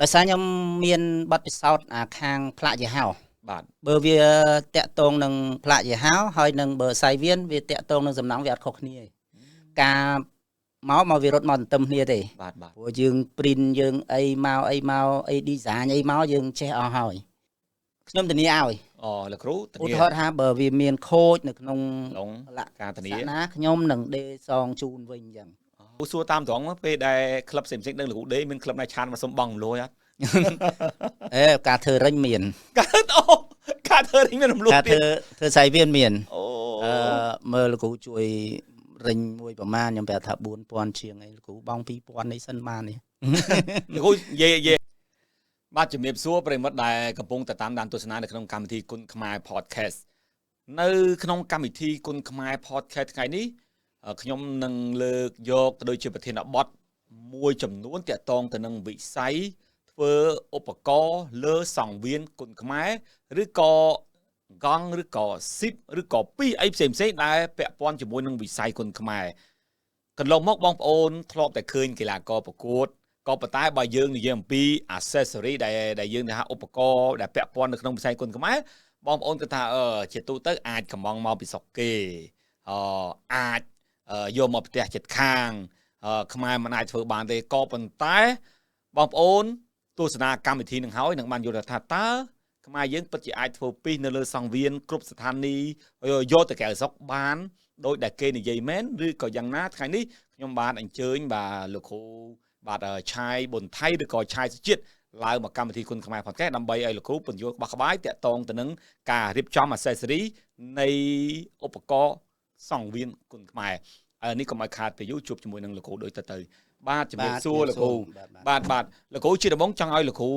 ដោយសារខ្ញុំមានបទពិសោធន៍អាខាងផ្លាកយីហោ បាទ បើវាតាក់ទងនឹងផ្លាកយីហោហើយនឹងបើសៃវៀនវាតាក់ទងនឹងសំណង់វាអត់ខុសគ្នាទេការមកមកវារត់មកទន្ទឹមគ្នាទេ បាទបាទ ព្រោះយើង print យើងអីមកអីមកអី design អីមកយើងចេះអស់ហើយខ្ញុំធានាឲ្យ អូលោកគ្រូធា ឧ នា ទាហរណ៍ថាបើវាមានខូចនៅក្នុង ឡុង លក្ខ ការធានា ណាខ្ញុំនឹងដេសងជូនវិញអញ្ចឹង ពូសួរតាមត្រង់មកពេលដែលក្លឹបផ្សេងៗដឹងលោកគ្រូដេមានក្លឹបណាឆានមកសុំបងរំលោយអត់ អេការធ្វើរិញមាន ការអូការធ្វើនេះមានរំលោភ ការ ទៀត ធ្វើធ្វើសៃវៀនមាន អូ អឺមើលលោកគ្រូជួយរិញមួយប្រមាណខ្ញុំប្រាប់ថា4000ជាងអីលោកគ្រូបង2000នេះសិនបាននេះ លោកគ្រូនិយាយនិយាយបាទជំរាបសួរប្រិយមិត្តដែលកំពុងតែតាមដានទស្សនានៅក្នុងកម្មវិធីគុណខ្មែរ podcast នៅក្នុងកម្មវិធីគុណខ្មែរ podcast ថ្ងៃនេះខ្ញុំនឹងលើកយកទៅដូចជាប្រធានបទមួយចំនួនតាក់ទងទៅនឹងវិស័យធ្វើឧបករណ៍លើសង្វៀនគុណខ្មែរឬក៏កង់ឬក៏ស៊ីបឬក៏ពីអីផ្សេងផ្សេងៗដែលពាក់ព័ន្ធជាមួយនឹងវិស័យគុណខ្មែរកន្លងមកបងប្អូនធ្លាប់តែឃើញកីឡាករប្រកួតក៏ប៉ុន្តែបើយើងនិយាយអំពី accessory ដែលយើងហៅឧបករណ៍ដែលពាក់ព័ន្ធនៅក្នុងវិស័យគុណខ្មែរបងប្អូនគិតថាជាទូទៅអាចកំងមកពីស្រុកគេអអាចយកមកផ្ទះចិត្តខាងខ្មែរមិនអាចធ្វើបានទេក៏ប៉ុន្តែបងប្អូនទស្សនាកម្មវិធីនឹងហើយនឹងបានយល់ថាតើខ្មែរយើងពិតជាអាចធ្វើពីសនៅលើសង្វៀនគ្រប់ស្ថានីយ៍យកទៅក្រៅស្រុកបានដោយដែលគេនិយាយមែនឬក៏យ៉ាងណាថ្ងៃនេះខ្ញុំបានអញ្ជើញបាទលោកគ្រូបាទឆាយប៊ុនថៃឬក៏ឆាយសុជាតិឡើងមកកម្មវិធីគុណខ្មែរ podcast ដើម្បីឲ្យលោកគ្រូពន្យល់ក្បោះក្បាយតាក់ទងទៅនឹងការរៀបចំ accessory នៃឧបករណ៍សង្វៀនគុណខ្មែរហើយនេះកុំឲ្យខាតពេលយូរជួបជាមួយនឹងលោកគ្រូដូចទៅបាទជំរាបសួរលោកគ្រូបាទបាទលោកគ្រូជាដំបូងចង់ឲ្យលោកគ្រូ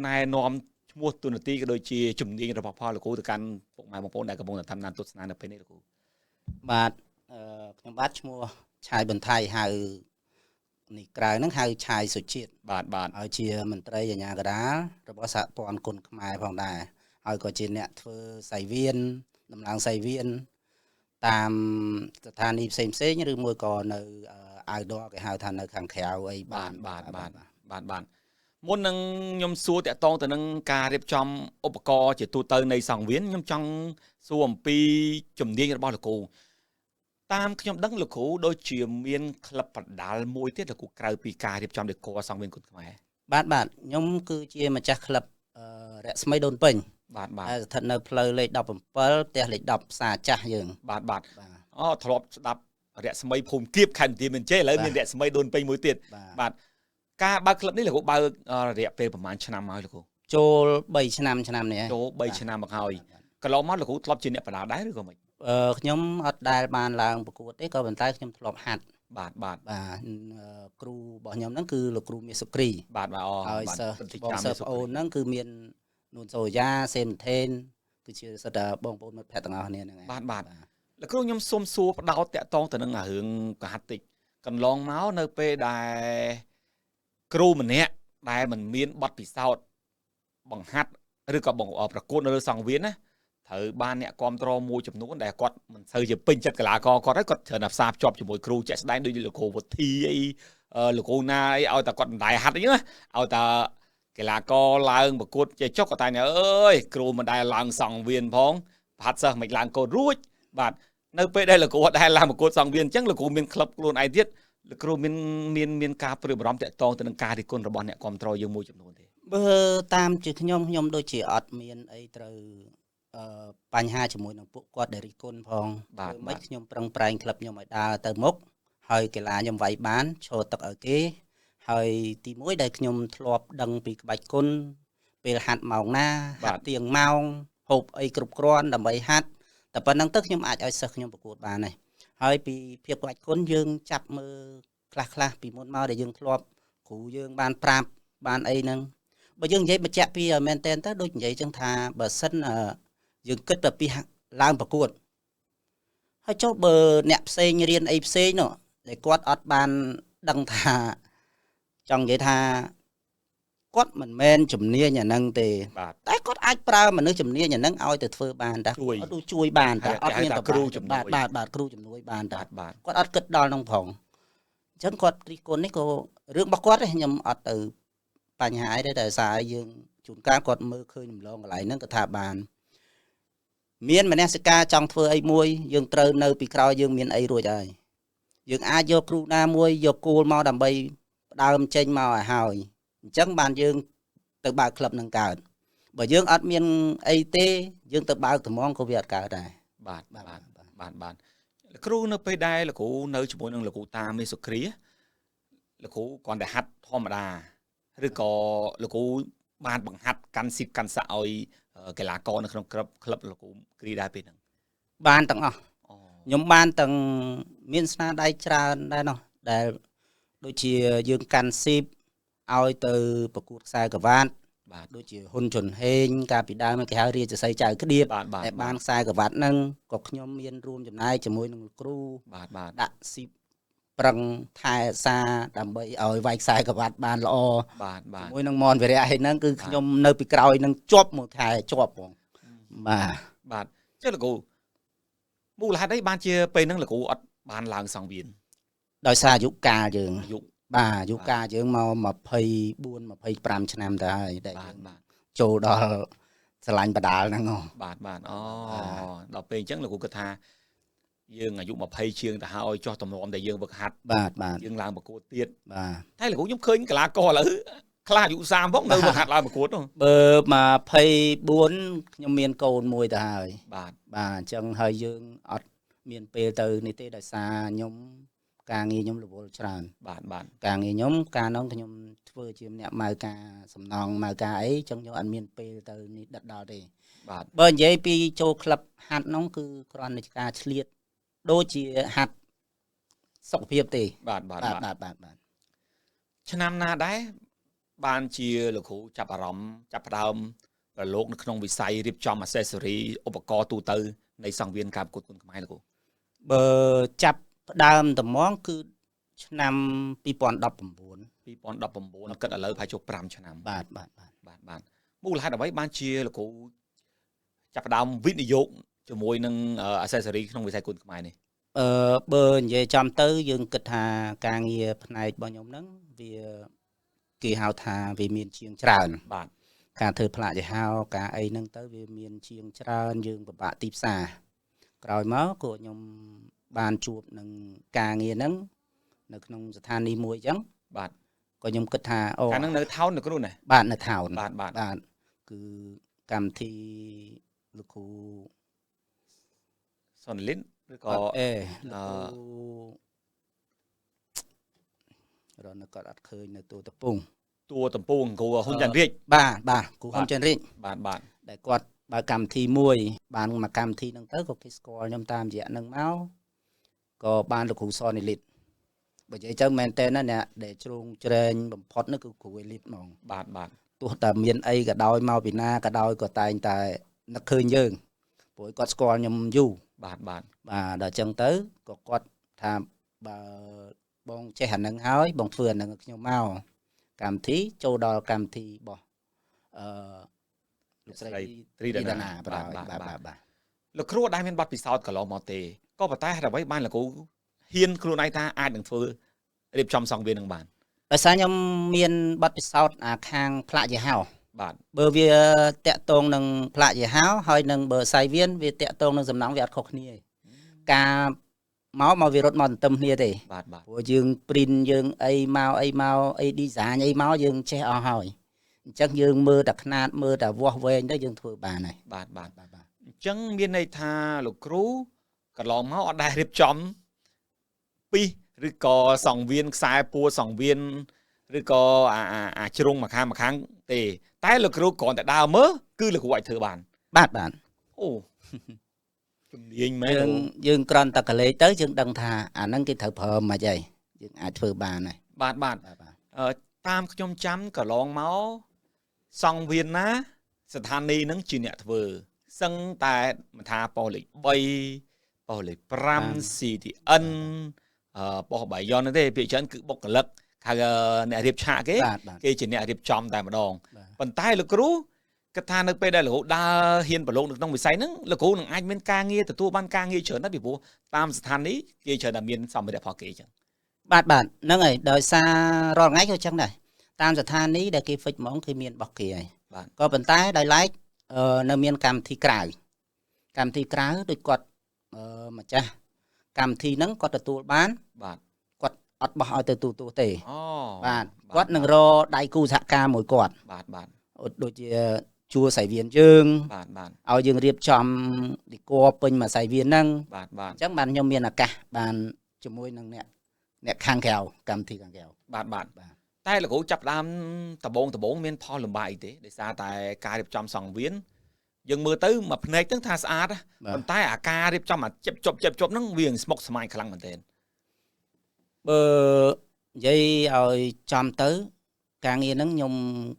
ណែនាំឈ្មោះទូនាទីក៏ដូចជាជំនាញរបស់ផលលោកគ្រូទៅកាន់ពុកម៉ែបងប្អូនដែលកំពុងតែតាមដានទស្សនានៅពេលនេះលោកគ្រូ បាទខ្ញុំបាទឈ្មោះឆាយប៊ុនថៃហៅនេះក្រៅហ្នឹងហៅឆាយសុជាតិ បាទបាទ ហើយជាមន្ត្រីអាជ្ញាកណ្ដាលរបស់សហព័ន្ធគុណខ្មែរផងដែរហើយក៏ជាអ្នកធ្វើសៃវៀនដំឡើងសៃវៀនតាមស្ថានីយ៍ផ្សេងផ្សេងឬមួយក៏នៅ outdoor គេហៅថានៅខាងក្រៅអី បាទបាទបាទបាទបាទមុននឹងខ្ញុំសួរតាក់ទងទៅនឹងការរៀបចំឧបករណ៍ជាទូទៅនៃសង្វៀនខ្ញុំចង់សួរអំពីជំនាញរបស់លោកគ្រូតាមខ្ញុំដឹងលោកគ្រូដូចជាមានក្លឹបប្រដាល់មួយទៀតលោកគ្រូក្រៅពីការរៀបចំដេកសង្វៀនគុណខ្មែរ បាទបាទខ្ញុំគឺជាម្ចាស់ក្លឹបរស្មីដូនពេញ បាទបាទ ដែលស្ថិតនៅផ្លូវលេខ17ផ្ទះលេខ10ផ្សារចាស់យើង បាទបាទអូធ្លាប់ស្ដាប់រស្មីភូមិគៀបខេត្តបន្ទាយមានជ័យឥឡូវមានរស្មីដូនពេញមួយទៀតបាទការបើកក្លឹបនេះលោកគ្រូបើករយៈពេលប្រហែលឆ្នាំហើយលោកគ្រូ ចូល3ឆ្នាំឆ្នាំនេះ ចូល3ឆ្នាំមកហើយកន្លងមកលោកគ្រូធ្លាប់ជាអ្នកបដាដែរឬក៏មិន ខ្ញុំអត់ដែលបានឡើងប្រកួតទេក៏ប៉ុន្តែខ្ញុំធ្លាប់ហាត់ បាទបាទ បាទគ្រូរបស់ខ្ញុំហ្នឹងគឺលោកគ្រូមាសសុគ្រី បាទបាទអូ ហើយសិស្សបងសិស្សប្អូនហ្នឹងគឺមាននួនសូយ៉ាសេមថេនគឺជាសិទ្ធិបងប្អូនមិត្តភក្តិទាំងអស់គ្នាហ្នឹងឯង បាទបាទលោកគ្រូខ្ញុំសុំសួរបដោតតាក់តងទៅនឹងរឿងកហាត់តិចកន្លងមកនៅពេលដែលគ្រូម្នាក់ដែលមិនមានបទពិសោធន៍បង្ហាត់ឬក៏ប្រកួតនៅលើសង្វៀនណាត្រូវបានអ្នកគ្រប់គ្រងមួយចំនួនដែលគាត់មិនសូវជាពេញចិត្តកីឡាករគាត់ហើយគាត់ច្រើនតែផ្សារភ្ជាប់ជាមួយគ្រូជាក់ស្ដែងដូចលោកគ្រូវុធីអីលោកគ្រូណាអីឲ្យតែគាត់មិនដែរហាត់អីណាឲ្យតែកីឡាករឡើងប្រកួតចេះចុះគាត់តែអើយគ្រូមិនដែរឡើងសង្វៀនផងហាត់សិស្សមិនឡើងកូនរួចបាទនៅពេលដែលលោកគ្រូអត់ដែលឡើងប្រកួតសង្វៀនអញ្ចឹងលោកគ្រូមានក្លឹបខ្លួនឯងទៀតលោកគ្រូមានមានមានការព្រួយបារម្ភតាក់ទងទៅនឹងការរិះគន់របស់អ្នកគ្រប់គ្រងយើងមួយចំនួនទេ បើតាមជាខ្ញុំខ្ញុំដូចជាអត់មានអីត្រូវបញ្ហាជាមួយនឹងពួកគាត់ដែលរិះគន់ផងមិនខ្ញុំប្រឹងប្រែងក្លឹបខ្ញុំឲ្យដើរទៅមុខហើយកីឡាខ្ញុំវាយបានឈរទឹកឲ្យគេហើយទី1ដែលខ្ញុំធ្លាប់ដឹងពីក្បាច់គុណពេលហាត់ម៉ោងណាហាត់ទៀងម៉ោងហូបអីគ្រប់គ្រាន់ដើម្បីហាត់តែប៉ុណ្្នឹងទៅខ្ញុំអាចឲ្យសិស្សខ្ញុំប្រកួតបានហើយហើយពីភាពក្បាច់គុណយើងចាប់មើលខ្លះខ្លះពីមុនមកដែលយើងធ្លាប់គ្រូយើងបានប្រាប់បានអីហ្នឹងបើយើងនិយាយបញ្ជាក់ពីមែនតែនទៅដូចនិយាយចឹងថាបើសិនយើងគិតតែពីឡើងប្រកួតហើយចុះបើអ្នកផ្សេងរៀនអីផ្សេងនោះដែលគាត់អត់បានដឹងថាចង់និយាយថាគាត់មិនមែនជំនាញអាហ្នឹងទេតែគាត់អាចប្រើមនុស្សជំនាញអាហ្នឹងឲ្យទៅធ្វើបានតាអត់ជួយបានតាអត់មាន គ្រូជំនួយ បាទបាទគ្រូជំនួយបានតាគាត់អត់គិតដល់ហ្នឹងផងអញ្ចឹងគាត់រិះគន់នេះក៏រឿងរបស់គាត់ទេខ្ញុំអត់ទៅ បញ្ហាអីទេតែសារយើងជួនកាលគាត់មើលឃើញរំលងកន្លែងហ្នឹងគាត់ថាបានមានមនសិការចង់ធ្វើអីមួយយើងត្រូវនៅពីក្រោយយើងមានអីរួចហើយយើងអាចយកគ្រូណាមួយយកគោលមកដើម្បីផ្ដើមចេញមកឲ្យហើយអញ្ចឹងបានយើងទៅបើកក្លឹបនឹងកើតបើយើងអត់មានអីទេយើងទៅបើកត្មងក៏វាអត់កើតដែរបាទបាទបាទបាទលោកគ្រូនៅពេលដែលលោកគ្រូនៅជាមួយនឹងលោកគ្រូតាមេសុគ្រាលោកគ្រូគ្រាន់តែហាត់ធម្មតាឬក៏លោកគ្រូបានបង្ហាត់កាន់ស៊ីបកាន់សាក់ឲ្យកីឡាករនៅក្នុងក្លឹបលោកគ្រូគ្រីដែរពេលហ្នឹងបានទាំងអស់ខ្ញុំបានទាំងមានស្នាដៃច្រើនដែរនោះដែលដូចជាយើងកាន់ស៊ីបឲ្យទៅប្រកួតខ្សែក្រវ៉ាត់បាទដូចជាហ៊ុនជុនហេងកាលពីដើមគេហៅរាជសីចៅក្ដៀបតែបានខ្សែក្រវ៉ាត់ហ្នឹងក៏ខ្ញុំមានរួមចំណែកជាមួយនឹងគ្រូបាទបាទដាក់ស៊ីបប្រឹងថែសាដើម្បីឲ្យវាយខ្សែក្រវ៉ាត់បានល្អបាទបាទជាមួយនឹងមនវិរៈឯហ្នឹងគឺខ្ញុំនៅពីក្រោយនឹងជាប់មួយខែជាប់ហ្មងបាទបាទចុះលោកគ្រូមូលហេតុអីបានជាពេលហ្នឹងលោកគ្រូអត់បានឡើងសង្វៀនដោយសារអាយុកាលយើងបាទអាយុកាលយើងមក24 25ឆ្នាំទៅហើយដែលចូលដល់ស្រឡាញ់បដាលហ្នឹងបាទបាទអូដល់ពេលអញ្ចឹងលោកគ្រូគិតថាយើងអាយុ20ជាងទៅហើយចោះតម្រាំដែលយើងវឹកហាត់បាទបាទយើងឡើងប្រកួតទៀតបាទតែលោកគ្រូខ្ញុំឃើញកីឡាករឥឡូវខ្លះអាយុ30ផងនៅវឹកហាត់ឡើងប្រកួតនោះបើ24ខ្ញុំមានកូនមួយទៅហើយបាទបាទអញ្ចឹងហើយយើងអត់មានពេលទៅនេះទេដោយសារខ្ញុំការងារខ្ញុំរវល់ច្រើនបាទបាទការងារខ្ញុំការនោះខ្ញុំធ្វើជាអ្នកម៉ៅការសំណងម៉ៅការអីចឹងខ្ញុំអត់មានពេលទៅនេះដិតដល់ទេបាទបើនិយាយពីចូលក្លឹបហាត់នោះគឺគ្រាន់តែការឆ្លៀតដូចជាហាត់សុខភាពទេបាទបាទបាទបាទបាទឆ្នាំណាដែរបានជាលោកគ្រូចាប់អារម្មណ៍ចាប់ផ្ដើមប្រឡូកនៅក្នុងវិស័យរៀបចំ accessory ឧបករណ៍ទូទៅនៃសង្វៀនការប្រកួតគុនខ្មែរលោកគ្រូបើចាប់ផ្ដើមត្មងគឺឆ្នាំ2019 2019គិតឥឡូវប្រហែលជិត5ឆ្នាំបាទបាទបាទបាទបាទមូលហេតុអ្វីបានជាលោកគ្រូចាប់ផ្ដើមវិនិយោគជាមួយនឹង accessory ក្នុងវិស័យគុនខ្មែរនេះបើនិយាយចំទៅយើងគិតថាការងារផ្នែករបស់ខ្ញុំហ្នឹងវាគេហៅថាវាមានជាងច្រើនបាទការធ្វើផ្លាកយីហោការអីហ្នឹងទៅវាមានជាងច្រើនយើងពិបាកទីផ្សារក្រោយមកក៏ខ្ញុំបានជួបនឹងការងារហ្នឹងនៅក្នុងស្ថានីយ៍មួយអញ្ចឹងបាទក៏ខ្ញុំគិតថាអូកាលហ្នឹងនៅថោននៅគ្រូណាបាទនៅថោនបាទបាទបាទគឺកម្មវិធីលោកគ្រូសុនលីនឬក៏អេលោកគ្រូរនគាត់អត់ឃើញនៅទូតពងតួតំពងគ្រូហ៊ុនច័ន្ទរាជបាទបាទគ្រូហ៊ុនច័ន្ទរាជបាទបាទដែលគាត់បើកម្មវិធីមួយបានមកកម្មវិធីហ្នឹងទៅក៏គេស្គាល់ខ្ញុំតាមរយៈហ្នឹងមកក៏បានលោកគ្រូសនីលីតបើនិយាយទៅមែនតើណាអ្នកដែលជ្រងជ្រែងបំផុតនោះគឺគ្រូអេលីតហ្មងបាទបាទទោះតែមានអីក៏ដោយមកពីណាក៏ដោយក៏តែងតែនឹកឃើញយើងព្រោះគាត់ស្គាល់ខ្ញុំយូរបាទបាទបាទដល់អញ្ចឹងទៅក៏គាត់ថាបើបងចេះអានឹងហើយបងធ្វើអានឹងឲ្យខ្ញុំមកកម្មវិធីចូលដល់កម្មវិធីរបស់អឺលោកស្រីត្រីដាណាបាទបាទបាទលោកគ្រូដែលមានបទពិសោធន៍កន្លងមកទេក៏ប៉ុន្តែហេតុអ្វីបានលោកគ្រូហ៊ានខ្លួនឯងថាអាចនឹងធ្វើរៀបចំសង្វៀននឹងបានដោយសារខ្ញុំមានបទពិសោធន៍អាខាងផ្លាកយីហោបាទបើវាតាក់ទងនឹងផ្លាកយីហោហើយនឹងបើសៃវៀនវាតាក់ទងនឹងសំណង់វាអត់ខុសគ្នាទេការមកវារត់មកទន្ទឹមគ្នាទេបាទបាទព្រោះយើង print យើងអីមកអីមកអី design អីមកយើងចេះអស់ហើយអញ្ចឹងយើងមើលតែខ្នាតមើលតែវាស់វែងទៅយើងធ្វើបានហើយបាទបាទបាទអញ្ចឹងមានន័យថាលោកគ្រូកន្លងមកអត់ដែលរៀបចំពីឬក៏សង្វៀនខ្សែពួរសង្វៀនឬក៏អាជ្រុងមួយខាងមួយខាងទេតែលោកគ្រូគ្រាន់តែដើរមើលគឺលោកគ្រូអាចធ្វើបានបាទបាទអូជំនាញមែនយើងគ្រាន់តែកលេចទៅយើងដឹងថាអាហ្នឹងគេត្រូវប្រើមិនអីយើងអាចធ្វើបានហើយបាទបាទតាមខ្ញុំចាំកន្លងមកសង្វៀនណាស្ថានីយ៍ហ្នឹងជាអ្នកធ្វើសឹងតែមិនថាប៉ុស្តិ៍លេខ3ប៉ុស្តិ៍លេខ5 CTN ប៉ុស្តិ៍បាយ័នទេភាគច្រើនគឺបុគ្គលិកហៅអ្នករៀបឆាកគេគេជាអ្នករៀបចំតែម្ដងប៉ុន្តែលោកគ្រូគិតថានៅពេលដែលលោកគ្រូដើរហ៊ានប្រឡូកនៅក្នុងវិស័យហ្នឹងលោកគ្រូនឹងអាចមានការងារទទួលបានការងារច្រើនណាស់ពីព្រោះតាមស្ថានីយ៍គេច្រើនតែមានសម្ភារៈរបស់គេអញ្ចឹងបាទបាទហ្នឹងហើយដោយសាររាល់ថ្ងៃក៏អញ្ចឹងដែរ តាមស្ថានីយ៍ដែលគេ fix ហ្មងគេមានរបស់គេហើយក៏ប៉ុន្តែដោយឡែកនៅមានកម្មវិធីក្រៅកម្មវិធីក្រៅដូចគាត់ម្ចាស់កម្មវិធីហ្នឹងគាត់ទទួលបានបាទគាត់អត់បោះឲ្យទៅទូទស្សន៍ទេបាទគាត់នឹងរកដៃគូសហការមួយគាត់បាទបាទដូចជាជួសៃវៀនយើងបាទបាទឲ្យយើងរៀបចំឌីកពេញមួយសៃវៀនហ្នឹងបាទបាទអញ្ចឹងបានខ្ញុំមានឱកាសបានជាមួយនឹងអ្នកខាងក្រៅកម្មវិធីខាងក្រៅបាទបាទតែលោកគ្រូចាប់ដើមដបងមានផលលំបាកអីទេដោយសារតែការរៀបចំសង្វៀនយើងមើលទៅមួយភ្នែកហ្នឹងថាស្អាតប៉ុន្តែអាការរៀបចំអាជិបជប់ជិបជប់ហ្នឹងវាស្មុគស្មាញខ្លាំងមែនទែនបើនិយាយឲ្យចំទៅការងារហ្នឹងខ្ញុំ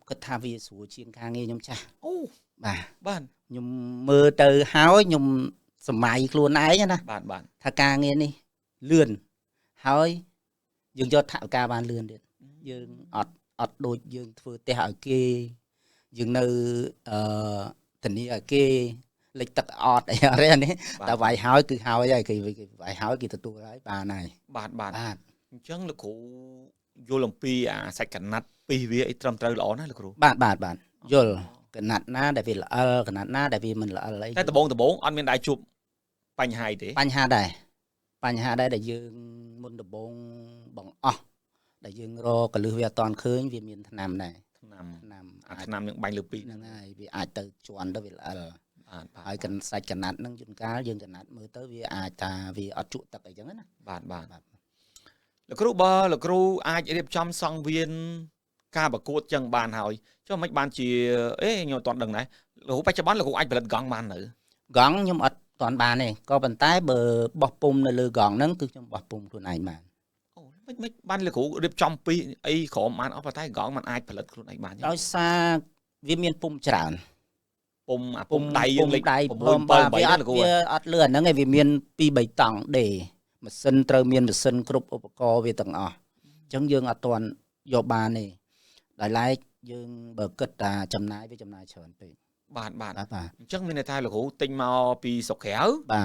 គិតថាវាស្រួលជាងការងារខ្ញុំចាស់អូបាទបាទខ្ញុំមើលទៅហើយខ្ញុំសម័យខ្លួនឯងណាបាទបាទថាការងារនេះលឿនហើយយើងយកថវិកាបានលឿនទៀតយើងអត់ដូចយើងធ្វើផ្ទះឲ្យគេយើងនៅធានាឲ្យគេលិចទឹកអត់អីអត់ទេនេះតែវាយហើយគឺហើយហើយគេវាយហើយគេទទួលហើយបានហើយបាទបាទអញ្ចឹងលោកគ្រូយល់អំពីអាសាច់កណាត់ពីវាអីត្រឹមត្រូវល្អណាស់លោកគ្រូបាទបាទបាទយល់កណាត់ណាដែលវាល្អិលកណាត់ណាដែលវាមិនល្អិលអីតែដបងអត់មានដែរជួបបញ្ហាអីទេបញ្ហាដែរបញ្ហាដែរដែលយើងមុនដបងបងអស់ដែលយើងរកកលឹះវាអត់តាន់ឃើញវាមានថ្នាំដែរថ្នាំអាថ្នាំនឹងបាញ់លើពីហ្នឹងហើយវាអាចទៅជន់ទៅវាល្អិលបាទហើយកសាច់កណាត់ហ្នឹងជួនកាលយើងកណាត់មើលទៅវាអាចថាវាអត់ជក់ទឹកអីចឹងណាបាទបាទលោកគ្រូបើលោកគ្រូអាចរៀបចំសង្វៀនការប្រកួតចឹងបានហើយចុះមិនបានជាអេខ្ញុំអត់ទាន់ដឹងដែរលោកគ្រូបច្ចុប្បន្នលោកគ្រូអាចផលិតកង់បាននៅកង់ខ្ញុំអត់ទាន់បានទេក៏ប៉ុន្តែបើបោះពុំនៅលើកង់ហ្នឹងគឺខ្ញុំបោះពុំខ្លួនឯងបានអូមិនបានលោកគ្រូរៀបចំពីអីក្រមបានអស់ប៉ុន្តែកង់มันអាចផលិតខ្លួនឯងបានដោយសារវាមានពុំច្រើនពុំអាពុំដៃយើងលេខ6 7 8វាអត់វាអត់លឿនអាហ្នឹងឯងវាមាន2 3តង់ដេម៉ាស៊ីនត្រូវមានម៉ាស៊ីនគ្រប់ឧបករណ៍វាទាំងអស់អញ្ចឹងយើងអត់ទាន់យកបានទេដោយឡែកយើងបើគិតថាចំណាយវាចំណាយច្រើនពេកបាទបាទអញ្ចឹងមានន័យថាលោកគ្រូទិញមកពីស្រុកក្រៅបា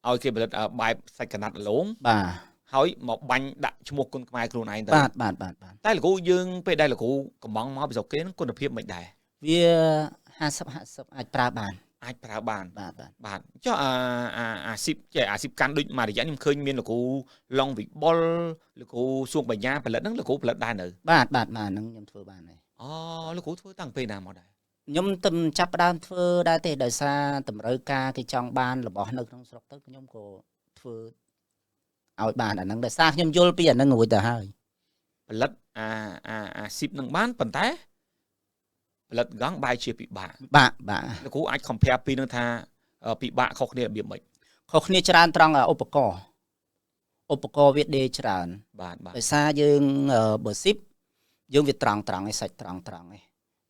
ទឲ្យគេផលិតបែបសាច់កណាត់លងបាទហើយមកបាញ់ដាក់ឈ្មោះគុណខ្មែរខ្លួនឯងទៅបាទបាទបាទបាទតែលោកគ្រូយើងពេលដែលលោកគ្រូកំងមកពីស្រុកគេហ្នឹងគុណភាពមិនដែរវា50 50អាចប្រើបានអាចប្រើបានបាទបាទបាទចុះអាស៊ីបចេះអាស៊ីបកាន់ដូចមួយរយៈខ្ញុំឃើញមានលោកគ្រូឡុងវិបុលលោកគ្រូសួងបញ្ញាផលិតហ្នឹងលោកគ្រូផលិតដែរនៅបាទបាទបាទហ្នឹងខ្ញុំធ្វើបានហើយអូលោកគ្រូធ្វើតាំងពេលណាមកដែរខ្ញុំទៅចាប់ផ្ដើមធ្វើដែរទេដោយសារតម្រូវការគេចង់បានរបស់នៅក្នុងស្រុកទៅខ្ញុំក៏ធ្វើឲ្យបានអាហ្នឹងដោយសារខ្ញុំយល់ពីអាហ្នឹងរួចទៅហើយផលិតអាអាអាស៊ីបនឹងបានប៉ុន្តែផលិតកង់បែរជាពិបាកបាក់បាទលោកគ្រូអាច compare ពីនឹងថាពិបាកខុសគ្នារបៀបម៉េចខុសគ្នាច្រើនត្រង់ឧបករណ៍វាដេច្រើនបាទបាទដោយសារយើងបើស៊ីបយើងវាត្រង់ត្រង់ឯសាច់ត្រង់ត្រង់ឯ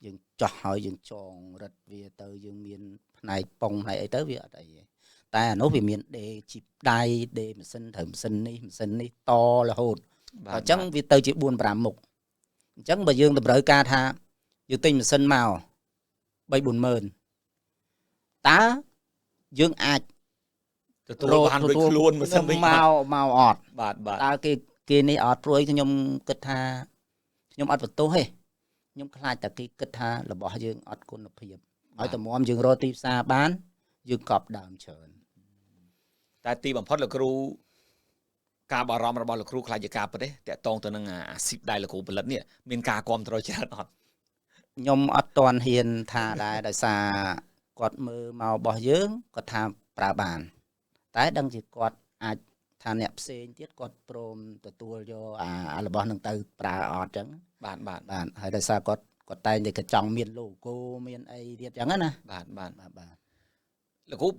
យើងចោះហើយយើងចងរឹតវាទៅយើងមានផ្នែកប៉ុងផ្នែកអីទៅវាអត់អីទេតែអានោះវាមានដេជីបដៃដេម៉ាស៊ីនត្រូវម៉ាស៊ីននេះម៉ាស៊ីននេះតរហូតអញ្ចឹងវាទៅជា4 5មុខអញ្ចឹងបើយើងតម្រូវការថាយើងទិញម៉ាស៊ីនមក3 4ម៉ឺនតើយើងអាចទទួលបានដូចខ្លួនម៉ាស៊ីនវិញមកអត់បាទបាទតើគេនេះអត់ព្រួយខ្ញុំគិតថាខ្ញុំអត់បន្ទោសទេខ្ញុំខ្លាចតែគេគិតថារបស់យើងអត់គុណភាពហើយតម្រាំយើងរកទីផ្សារបានយើងកប់ដើមច្រើនតែទីបំផុតលោកគ្រូការបារម្ភរបស់លោកគ្រូខ្លាចជាការពិតទេតាក់ទងទៅនឹងអាស៊ីបដែលលោកគ្រូផលិតនេះមានការគាំទ្រច្រើនអត់ខ្ញុំអត់ទាន់ហ៊ានថាដែរដោយសារគាត់មើលមករបស់យើងគាត់ថាប្រើបានតែដឹងជាគាត់អាចថាអ្នកផ្សេងទៀតគាត់ព្រមទទួលយកអារបស់នឹងទៅប្រើអត់ចឹងបាទបាទបាទហើយដោយសារគាត់តែងតែក៏ចង់មាន logo មានអីទៀតចឹងណាបាទបាទបាទបាទលោកគ្រូ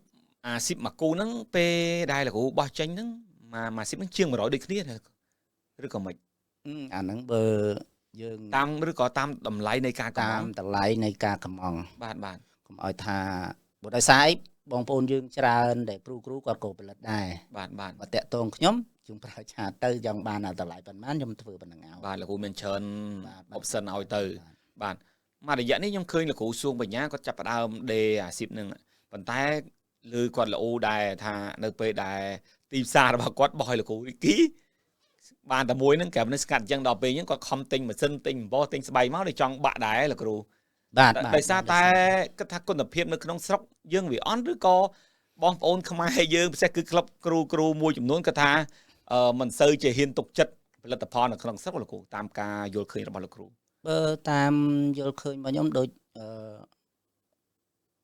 អាស៊ីបមួយគូហ្នឹងពេលដែលលោកគ្រូបោះចេញហ្នឹងមួយស៊ីបហ្នឹងជាង100ដូចគ្នាឬក៏មិនអាហ្នឹងបើយើងតាមឬក៏តាមតម្លៃនៃការកំងតាមតម្លៃនៃការកំងបាទបាទកុំឲ្យថាបើដោយសារអីបងប្អូនយើងច្រើនដែលគ្រូគាត់ក៏ផលិតដែរបាទបាទបើតាក់ទងខ្ញុំយើងប្រើឆាតទៅចង់បានតម្លៃប៉ុន្មានខ្ញុំធ្វើប៉ុណ្្នឹងឲ្យបាទលោកគ្រូមានច្រើន option ឲ្យទៅបាទមួយរយៈនេះខ្ញុំឃើញលោកគ្រូសួងបញ្ញាគាត់ចាប់ផ្ដើមដេអាស៊ីបនឹងប៉ុន្តែលើគាត់ល្អដែរថានៅពេលដែលទីផ្សាររបស់គាត់បោះឲ្យលោកគ្រូរីគី បានតែមួយហ្នឹងក្រៅនេះស្កាត់អញ្ចឹងដល់ពេលអញ្ចឹងគាត់ខំទិញម៉ាស៊ីនទិញអំបោះទិញស្បៃមកដូចចង់បាក់ដែរលោកគ្រូបាទដោយសារតែគិតថាគុណភាពនៅក្នុងស្រុកយើងវាអន់ឬក៏បងប្អូនខ្មែរយើងពិសេសគឺក្លឹបគ្រូមួយចំនួនគាត់ថាមិនសូវជាហ៊ានទុកចិត្តផលិតផលនៅក្នុងស្រុកលោកគ្រូតាមការយល់ឃើញរបស់លោកគ្រូបើតាមយល់ឃើញរបស់ខ្ញុំដូច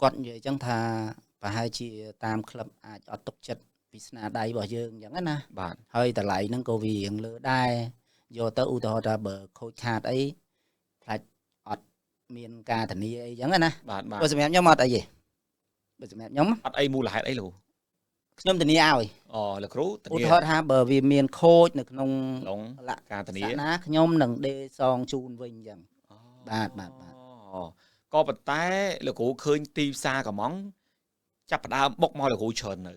គាត់និយាយអញ្ចឹងថាប្រហែលជាតាមក្លឹបអាចអត់ទុកចិត្តពីស្នាដៃរបស់យើងអញ្ចឹងណាបាទហើយតម្លៃហ្នឹងក៏វារៀងលើដែរយកទៅឧទាហរណ៍ថាបើខូចខាតអីខ្លាចអត់មានការធានាអីអញ្ចឹងណាបាទបើសម្រាប់ខ្ញុំអត់អីទេបើសម្រាប់ខ្ញុំអត់អីមូលហេតុអីលោកខ្ញុំធានាឲ្យអូលោកគ្រូធានាឧទាហរណ៍ថាបើវាមានខូចនៅក្នុងលក្ខការធានាណាខ្ញុំនឹងដេសងជូនវិញអញ្ចឹងបាទបាទបាទក៏ប៉ុន្តែលោកគ្រូឃើញទីផ្សារកំងចាប់ផ្ដើមបុកមកលោកគ្រូច្រើននៅ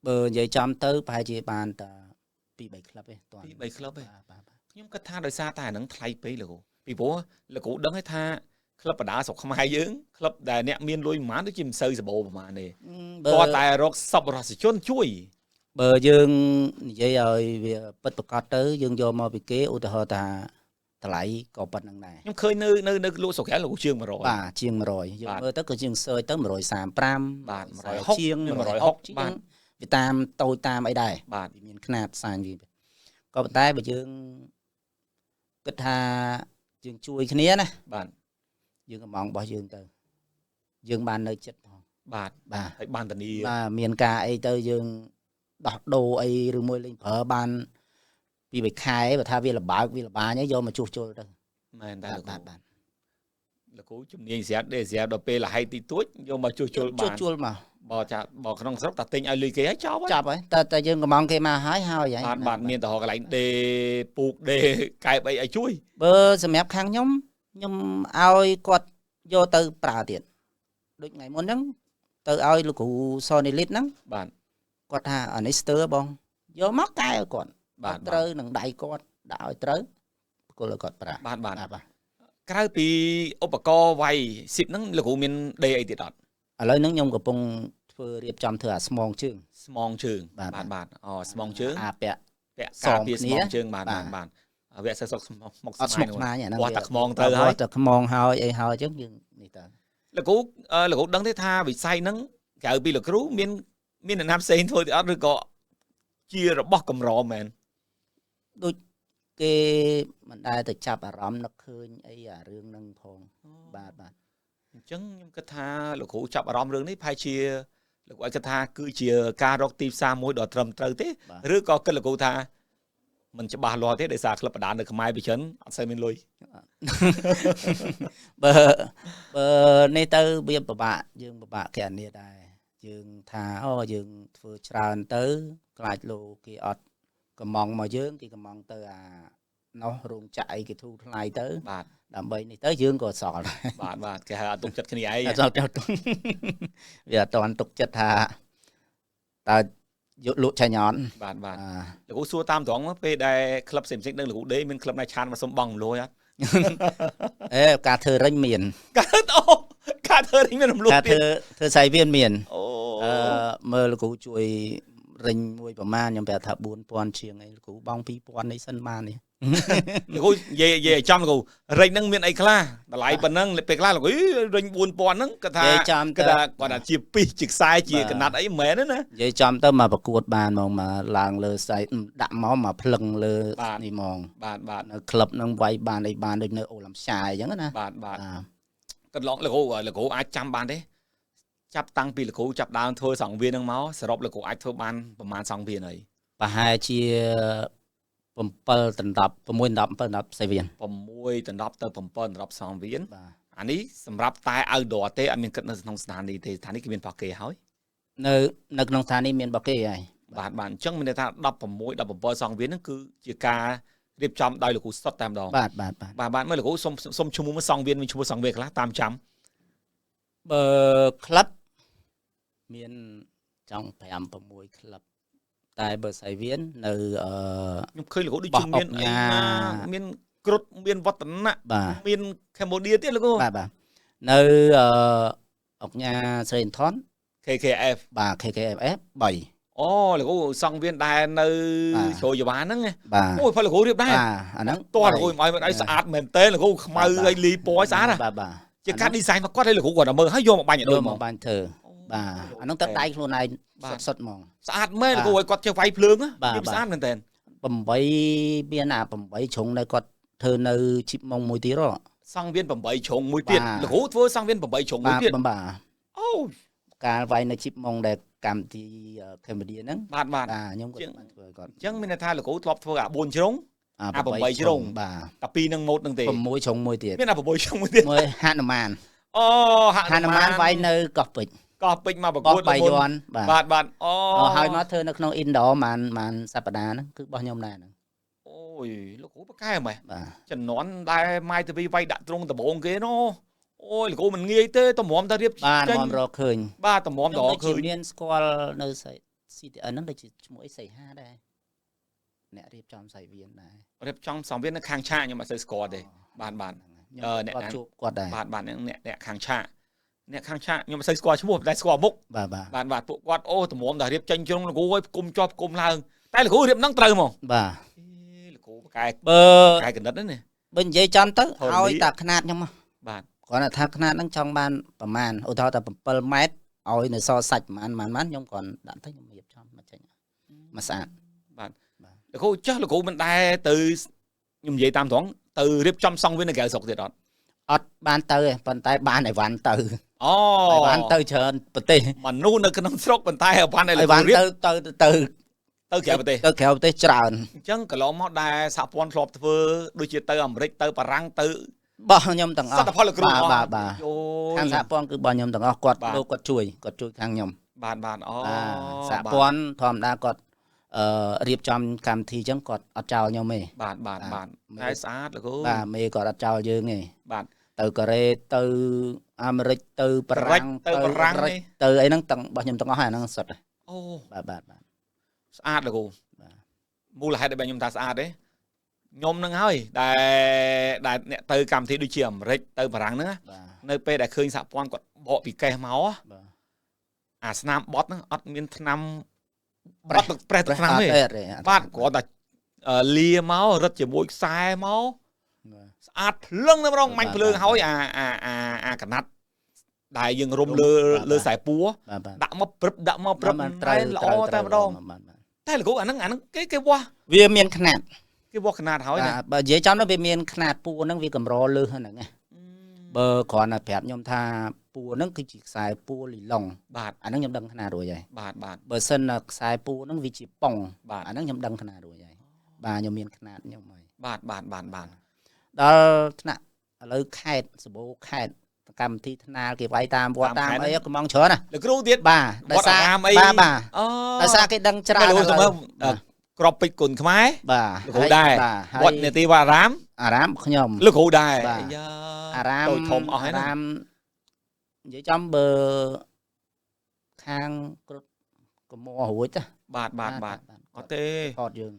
បើនិយាយចំទៅប្រហែលជាបានតែ2 3ក្លឹបទេត2 3ក្លឹបទេខ្ញុំគិតថាដោយសារតែអានឹងថ្លៃពេកលោកគ្រូពីព្រោះលោកគ្រូដឹងហើយថាក្លឹបបដាស្រុកខ្មែរយើងក្លឹបដែលអ្នកមានលុយប្រហែលដូចជាមិនសូវសម្បូរប្រហែលទេគាត់តែរកសប្បុរសជនជួយបើយើងនិយាយឲ្យវាពិតប្រាកដទៅយើងយកមកពីគេឧទាហរណ៍ថាតម្លៃក៏ប៉ុណ្្នឹងដែរខ្ញុំឃើញនៅនៅនៅលក់ស្រុកក្រៅលោកជាង100បាទជាង100យើងមើលទៅក៏ជាង search ទៅ135បាទ160ជាង160បាទវាតាមតូចតាមអីដែរបាទវាមានខ្នាតសាញវាក៏ប៉ុន្តែបើយើងគិតថាយើងជួយគ្នាណាបាទយើងកំងរបស់យើងទៅយើងបាននៅចិត្តផងបាទបាទហើយបានធានាបាទមានការអីទៅយើងដោះដូរអីឬមួយលេងប្រើបានពី3ខែបើថាវាលបើកវាលបាញហើយយកមកជួសជុលទៅមែនដែរបាទបាទលោកគ្រូជំនាញស្រាប់ទេស្រាប់ដល់ពេលលហេតុទីទួចយកមកជួសជុលបានជួសជុលមកបើចាបើក្នុងស្រុកតែទិញឲ្យលុយគេហើយចប់ហើយចប់ហើយតែយើងកំងគេមកហើយហើយបាទបាទមានទៅរកកន្លែងដេពូកដេកែបអីឲ្យជួយបើសម្រាប់ខាងខ្ញុំខ្ញុំឲ្យគាត់យកទៅប្រើទៀតដូចថ្ងៃមុនហ្នឹងទៅឲ្យលោកគ្រូសនីលីតហ្នឹងបាទគាត់ថាអានេះស្ទើបងយកមកកែឲ្យគាត់បាទត្រូវនឹងដៃគាត់ដាក់ឲ្យត្រូវបកគលឲ្យគាត់ប្រើបាទបាទក្រៅពីឧបករណ៍វាយស៊ីបហ្នឹងលោកគ្រូមានដេអីទៀតអត់ឥឡូវហ្នឹងខ្ញុំកំពុងធ្វើរៀបចំធ្វើអាស្មងជើងស្មងជើងបាទបាទអូស្មងជើងអាពាក់ពាក់ការពារស្មងជើងបាទបាទបាទវគ្គសិស្សសុកស្មុកស្មាញហ្នឹងបោះតែខ្មងត្រូវហើយបោះតែខ្មងហើយអីហើយអញ្ចឹងយើងនេះតើលោកគ្រូលោកគ្រូដឹងទេថាវិស័យហ្នឹងក្រៅពីលោកគ្រូមានអ្នកណាផ្សេងធ្វើទេអត់ឬក៏ជារបស់កម្រមែនដូចគេមិនដែលទៅចាប់អារម្មណ៍នឹកឃើញអីអារឿងហ្នឹងផងបាទបាទអញ្ចឹងខ្ញុំគិតថាលោកគ្រូចាប់អារម្មណ៍រឿងនេះប្រហែលជាលោកគ្រូគិតថាគឺជាការរកទីផ្សារមួយដ៏ត្រឹមត្រូវទេឬក៏គិតលោកគ្រូថាមិនច្បាស់លាស់ទេដោយសារក្លឹបបដានៅខ្មែរពីច្រើនអត់សូវមានលុយបើនេះទៅវាពិបាកយើងពិបាកគណនាដែរយើងថាអូយើងធ្វើច្រើនទៅខ្លាចលោកគេអត់កំងមកយើងគេកំងទៅអានោះរោងចក្រអីគេធូរថ្លៃទៅបាទដើម្បីនេះទៅយើងក៏សល់បាទបាទគេហៅអត់ទុកចិត្តគ្នាឯងអត់ទុកវាអត់ទាន់ទុកចិត្តថាតើយកលក់ចាញ់អត់បាទបាទលោកគ្រូសួរតាមត្រង់ពេលដែលក្លឹបផ្សេងៗដឹងលោកគ្រូដេមានក្លឹបណាឆានមកសុំបងរំលោយអត់អេការធ្វើរិញមានការអូការធ្វើរិញមានរំលោះទៀតការធ្វើសៃវៀនមានអូមើលលោកគ្រូជួយរិញមួយប្រមាណខ្ញុំប្រាប់ថា4000ជាងអីលោកគ្រូបង2000នេះសិនបាននេះ លោកគ្រូនិយាយឲ្យចំលោកគ្រូរិញហ្នឹងមានអីខ្លះតម្លៃប៉ុណ្ណឹងពេលខ្លះលោកគ្រូរិញ4000ហ្នឹងគាត់ថាគាត់ថាគាត់ថាជាពីសជាខ្សែជាកណាត់អីមិនមែនទេណានិយាយចំទៅមកប្រកួតបានហ្មងមកឡើងលើស្អីដាក់មកមកភ្លឹងលើនេះហ្មងបាទបាទនៅក្លឹបហ្នឹងវាយបានអីបានដូចនៅអូឡាំឆាយអញ្ចឹងណាបាទបាទកន្លងលោកគ្រូអាចចាំបានទេចាប់តាំងពីលោកគ្រូចាប់ដើមធ្វើសង្វៀនហ្នឹងមកសរុបលោកគ្រូអាចធ្វើបានប្រហែលសង្វៀនហើយប្រហែលជា7ដណ្ដប់6ដណ្ដប់7ដណ្ដប់សង្វៀន6ដណ្ដប់ទៅ7ដណ្ដប់សង្វៀនអានេះសម្រាប់តែ outdoor ទេអត់មានគិតនៅក្នុងស្ថានីយ៍ទេស្ថានីយ៍គេមានរបស់គេហើយនៅក្នុងស្ថានីយ៍មានរបស់គេហើយបាទបាទអញ្ចឹងមានន័យថា16 17សង្វៀនហ្នឹងគឺជាការរៀបចំដោយលោកគ្រូសុទ្ធតែម្ដងបាទបាទបាទបាទមើលលោកគ្រូសុំឈ្មោះសង្វៀនមានឈ្មោះសង្វៀនខ្លះតាមចាំបើក្លឹបមានចង់5 6ក្លឹបតែបើសៃវៀននៅខ្ញុំឃើញលោកគ្រូដូចជាមានអីណាមានគ្រុតមានវឌ្ឍនៈមានកម្ពុជាទៀតលោកគ្រូបាទបាទនៅអុកញ៉ាស្រីឥន្ធន KKF បាទ KKF 3 អូលោកគ្រូសង្វៀនដែរនៅជ្រោយចវាហ្នឹងអូយផលលោកគ្រូរៀបដែរអាហ្នឹងតោះលោកគ្រូឲ្យមកឲ្យស្អាតមែនតើលោកគ្រូខ្មៅឲ្យលីពណ៌ឲ្យស្អាតបាទបាទជាការ design មកគាត់ឲ្យលោកគ្រូគាត់មើលហើយយកមកបាញ់ឲ្យដូចមកបាញ់ធ្វើបាទអាហ្នឹងទឹកដៃខ្លួនឯងសុទ្ធៗហ្មងស្អាតមែនលោកគ្រូឲ្យគាត់ចេះវាយភ្លើងវាស្អាតមែនតើ8មានអា8ជ្រុងនៅគាត់ធ្វើនៅជីបម៉ុងមួយទៀតហ៎សង្វៀន8ជ្រុងមួយទៀតលោកគ្រូធ្វើសង្វៀន8ជ្រុងមួយទៀតបាទអូកាលវាយនៅជីបម៉ុងដែលកម្មវិធីកម្ពុជាហ្នឹងបាទបាទខ្ញុំក៏បានធ្វើគាត់អញ្ចឹងមានន័យថាលោកគ្រូធ្លាប់ធ្វើអា4ជ្រុងអា8ជ្រុងបាទតែពីរនឹងម៉ូតហ្នឹងទេ6ជ្រុងមួយទៀតមានអា6ជ្រុងមួយទៀតមួយហនុមានអូហនុមានវាយនៅកោះពេជ្រកោះពេជ្រមកប្រកួតបាយយ័នបាទបាទអូហើយមកធ្វើនៅក្នុង indoor ម៉ានសប្តាហ៍ហ្នឹងគឺរបស់ខ្ញុំដែរហ្នឹងអូយលោកគ្រូប៉កែម៉េះបាទជំនាន់ដែលម៉ាយទ្វីវាយដាក់ទ្រង់ដំបងគេណូអូយលោកគ្រូមិនងាយទេតម្រាំតែរៀបចេញបាទរកឃើញបាទតម្រាំតរកឃើញមានស្គាល់នៅ CTN ហ្នឹងដូចជាឈ្មោះអីសីហាដែរអ្នករៀបចំសៃវៀនដែររៀបចំសង្វៀននៅខាងឆាកខ្ញុំអត់សូវស្គាល់ទេបាទបាទអ្នកជួបគាត់ដែរបាទបាទអ្នកខាងឆាកអ្នកខាងឆាកខ្ញុំមិនសូវស្គាល់ឈ្មោះតែស្គាល់មុខបាទបាទបាទបាទពួកគាត់អូតម្រាំតែរៀបចេញជ្រុងលោកគ្រូឲ្យគុំជាប់គុំឡើងតែលោកគ្រូរៀបហ្នឹងត្រូវហ្មងបាទលោកគ្រូបកែបើកែកណិតហ្នឹងនេះបើនិយាយចំទៅឲ្យតែខ្នាតខ្ញុំបាទគ្រាន់តែថាខ្នាតហ្នឹងចង់បានប្រមាណឧទាហរណ៍តែ7ម៉ែត្រឲ្យនៅសល់សាច់ប្រមាណប្រមាណខ្ញុំគ្រាន់ដាក់ទៅខ្ញុំរៀបចំមកចេញមកស្អាតបាទលោកគ្រូចាស់លោកគ្រូមិនដែរទៅខ្ញុំនិយាយតាមត្រង់ទៅរៀបចំសង្វៀននៅក្រៅស្រុកទៀតអត់អត់បានទៅទេប៉ុន្តែបានអីវ៉ាន់ទៅអូអីវ៉ាន់ទៅច្រើនប្រទេសមនុស្សនៅក្នុងស្រុកប៉ុន្តែអីវ៉ាន់អីវ៉ាន់ទៅទៅទៅទៅក្រៅប្រទេសទៅក្រៅប្រទេសច្រើនអញ្ចឹងកន្លងមកដែរសហព័ន្ធធ្លាប់ធ្វើដូចជាទៅអាមេរិកទៅបារាំងទៅបោះខ្ញុំទាំងអស់សត្វផលលោកគ្រូបាទបាទខាងសហព័ន្ធគឺបោះខ្ញុំទាំងអស់គាត់លោកគាត់ជួយគាត់ជួយខាងខ្ញុំបាទបាទអូសហព័ន្ធធម្មតាគាត់រៀបចំកម្មវិធីអញ្ចឹងគាត់អត់ចោលខ្ញុំទេបាទបាទបាទតែស្អាតលោកគ្រូបាទមេគាត់អត់ចោលយើងទេបាទទៅកូរ៉េទៅអាមេរិកទៅបារាំងទៅបារាំងទៅអីហ្នឹងទាំងរបស់ខ្ញុំទាំងអស់ហ្នឹងសុទ្ធអូបាទបាទបាទស្អាតលោកគ្រូបាទមូលហេតុដែលខ្ញុំថាស្អាតទេខ្ញុំនឹងហើយដែលអ្នកទៅកម្មវិធីដូចជាអាមេរិកទៅបារាំងហ្នឹងនៅពេលដែលឃើញសហព័ន្ធគាត់បកពីកេះមកអាស្នាមបត់ហ្នឹងអត់មានថ្នាំប្រេះប្រេះថ្នាំទេបាទគ្រាន់តែលាមករត់ជាមួយខ្សែមកស្អាតភ្លឹងតែម្ដងមាញ់ភ្លើងហើយអាអាអាអាកណាត់ដែលយើងរុំលើលើខ្សែពួរដាក់មកព្រឹបដាក់មកព្រឹបត្រូវល្អតែម្ដងតែលោកគ្រូអាហ្នឹងអាហ្នឹងគេវាស់វាមានខ្នាតគេវាស់ខ្នាតហើយណាបើនិយាយចំទៅវាមានខ្នាតពួរហ្នឹងវាកម្រលើសហ្នឹងណាបើគ្រាន់តែប្រាប់ខ្ញុំថាពួរហ្នឹងគឺជាខ្សែពួរលីឡុងបាទអាហ្នឹងខ្ញុំដឹងខ្នាតរួចហើយបាទបាទបើសិនខ្សែពួរហ្នឹងវាជាប៉ុងអាហ្នឹងខ្ញុំដឹងខ្នាតរួចហើយបាទខ្ញុំមានខ្នាតខ្ញុំហើយបាទបាទបាទបាទដល់ថ្នាក់ឥឡូវខេតសបោខេតកម្មវិធីថ្នាលគេវាយតាមវត្តតាមអីកំងច្រើនណាលោកគ្រូទៀតបាទដោយសារបាទបាទដោយសារគេដឹងច្រើនឥឡូវក្របពេជ្រគុណខ្មែរបាទលោកគ្រូដែរវត្តនេតិវត្តអារាមអារាមខ្ញុំលោកគ្រូដែរអារាមតូចធំអស់ហើយណាអារាមនិយាយចំបើខាងគ្រប់កមរួចណាបាទបាទបាទអត់ទេថតយើង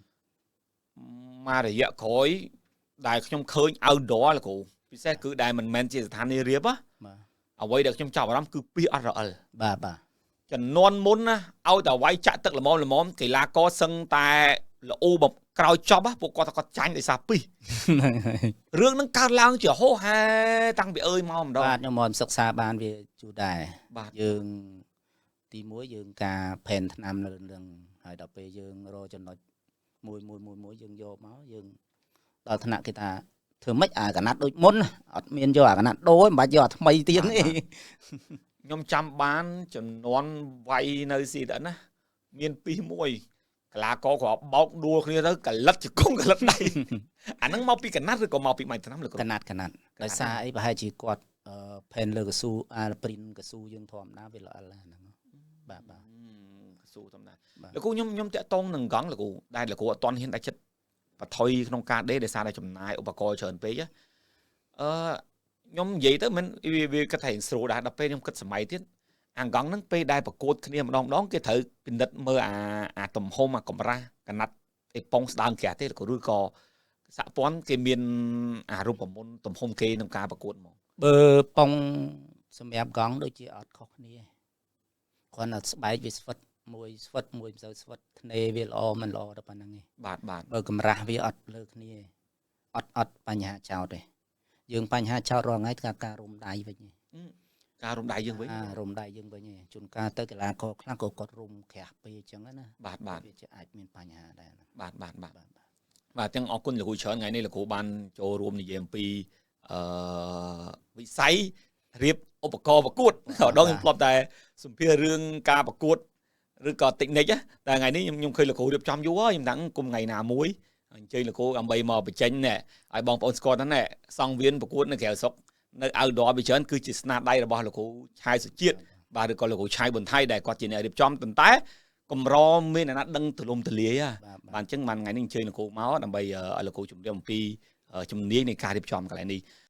មករយៈក្រោយដែលខ្ញុំឃើញ outdoor លោកគ្រូពិសេសគឺដែលមិនមែនជាស្ថានីយ៍រៀបណាអ្វីដែលខ្ញុំចាប់អារម្មណ៍គឺពីអត់រអិលបាទបាទចំនួនមុនណាឲ្យតែវាយចាក់ទឹកល្មមល្មមកីឡាករសឹងតែល្អបំក្រោយចប់ពួកគាត់គាត់ចាញ់ដោយសារពីរឿងហ្នឹងកើតឡើងជាហោហែតាំងពីអើយមកម្ដងបាទខ្ញុំមកសិក្សាបានវាជួដែរបាទយើងទី1យើងការផែនថ្នាំនៅរឿងហើយដល់ពេលយើងរកចំណុចមួយមួយមួយមួយយើងយកមកយើងដល់ថ្នាក់គេថាធ្វើម៉េចអាកណាត់ដូចមុនអត់មានយកអាកណាត់ដូរមិនបាច់យកអាថ្មីទៀតទេខ្ញុំចាំបានចំនួនវាយនៅ CTN ណាមានពីមួយកលាករគ្រាប់បោកដួលគ្នាទៅកលិតជង្គង់កលិតដៃអាហ្នឹងមកពីកណាត់ឬក៏មកពីម៉ៃថ្នាំឬក៏កណាត់កណាត់ដោយសារអីប្រហែលជាគាត់ផែនលើកស៊ូអាព្រីនកស៊ូយើងធម្មតាវាល្អហ្នឹងបាទបាទកស៊ូធម្មតាលោកគ្រូខ្ញុំតាក់តងនឹងកង់លោកគ្រូដែលលោកគ្រូអត់ទាន់ហ៊ានដាក់ចិត្តបថុយក្នុងការដេរដោយសារតែចំណាយឧបករណ៍ច្រើនពេកអឺខ្ញុំនិយាយទៅមិនវាគិតថាស្រួលដែរដល់ពេលខ្ញុំគិតសម័យទៀតអាកង់ហ្នឹងពេលដែលប្រកួតគ្នាម្ដងម្ដងគេត្រូវពិនិត្យមើលអាទំហំអាកម្រាស់កណាត់អេប៉ុងស្ដើងក្រាស់ទេឬក៏សហព័ន្ធគេមានអារូបមន្តទំហំគេក្នុងការប្រកួតហ្មងបើប៉ុងសម្រាប់កង់ដូចជាអត់ខុសគ្នាគ្រាន់តែស្បែកវាស្វិត មួយស្វិតមួយមិនសូវស្វិតធ្នេវាល្អមិនល្អដល់ប៉ុណ្្នឹងឯង បាទបាទ បើកម្រាស់វាអត់លើគ្នាទេអត់បញ្ហាចោតទេយើងបញ្ហាចោតរាល់ថ្ងៃការរុំដៃវិញឯង ការរុំដៃយើងវិញ អារុំដៃយើងវិញឯងជួនកាលទៅកីឡាករខ្លះក៏គាត់រុំក្រាស់ពេកអញ្ចឹងណា បាទបាទ វាជាអាចមានបញ្ហាដែរណា បាទបាទបាទ បាទបាទ បាទទាំងអរគុណលោកគ្រូច្រើនថ្ងៃនេះលោកគ្រូបានចូលរួមនិយាយអំពីអឺវិស័យរៀបឧបករណ៍ប្រកួតដងខ្ញុំធ្លាប់តែសម្ភាររឿងការប្រកួតឬក៏ technique តែថ្ងៃនេះខ្ញុំឃើញលោកគ្រូរៀបចំយូរហើយខ្ញុំថាគុំថ្ងៃណាមួយអញ្ជើញលោកគ្រូដើម្បីមកបញ្ចេញណែឲ្យបងប្អូនស្គាល់ហ្នឹងណែសង្វៀនប្រកួតនៅក្រៅស្រុកនៅ outdoor ពីច្រើនគឺជាស្នាដៃរបស់លោកគ្រូឆាយសុជាតិបាទឬក៏លោកគ្រូឆាយប៊ុនថៃដែលគាត់ជាអ្នករៀបចំប៉ុន្តែកម្រមានអ្នកណាដឹងទូលំទូលាយ បាទ បាទអញ្ចឹងបានថ្ងៃនេះអញ្ជើញលោកគ្រូមកដើម្បីឲ្យលោកគ្រូជម្រាបអំពីជំនាញនៃការរៀបចំកន្លែងនេះ។